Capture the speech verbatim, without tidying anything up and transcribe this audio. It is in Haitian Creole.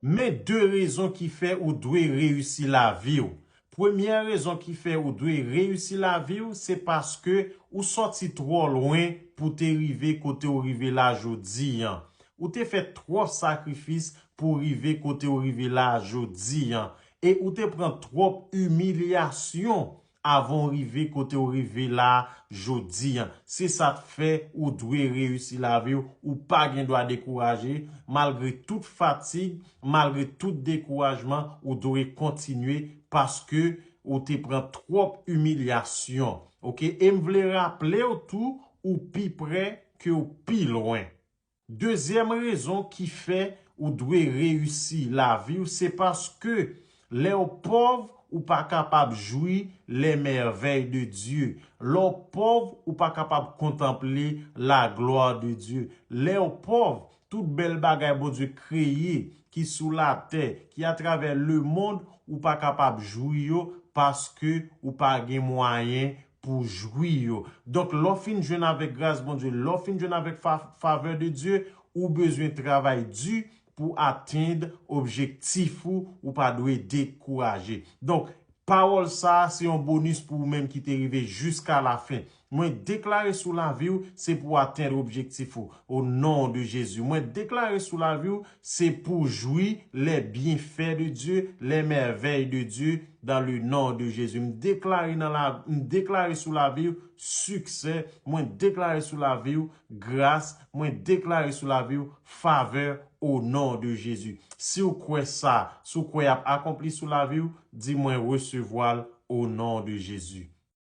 Men de rezon ki fè ou dwe reyisi lavi w. Premyè rezon ki fè ou dwe reyisi lavi w, se paske ou sòti twò lwen pou te rive kote w rive la jodi an. Ou te fè twòp sakrifis pou rive kote w rive la jodi an. E ou te pran twòp imilyasyon avan w rive kote w rive la jodi an. Se sa k fè ou dwe reyisi lavi w. Ou pa gen dwa dekouraje, malgre tout fatig, malgre tout dekourajman, ou dwe kontinye paske ou te pran twòp imilyasyon. Oke? E m vle raple w tou, ou pi prè ke w pi lwen. Dezyèm rezon ki fè ou dwe reyisi lavi w, se paske lè w pòv, ou pa kapab jwi les merveilles de Dieu. Lè w pòv, ou pa kapab kontanple la gloire de Dieu. Lè w pòv, tout bèl bagay Bondye kreye ki sou latè, ki atravè lemonn, ou pa kapab jwi yo paske ou pa gen mwayen pou jwi yo. Donk, lè w fin jwenn avèk gras Bondye, lè w fin jwenn avèk fa- favè de Dye, ou bezwen travay di pou atenn objektif ou, ou pa dwe dekouraje. Donk, pawòl sa a se yon bonis pou ou menm ki te rive jiska lafen. Mwen deklare sou lavi w, se pou atenn objektif ou. O non de Jezi. Mwen deklare sou lavi w, se pou jwi les bienfaits de Dieu, les merveilles de Dieu, dans le nom de Jésus. M deklare nan la, m deklare sou lavi w siksè, mwen deklare sou lavi w gras, mwen deklare sou lavi w favè o non de Jezi. Si w kwè sa, si w kwè y ap akonpli sou lavi w, di mwen resevwa l o non de Jezi.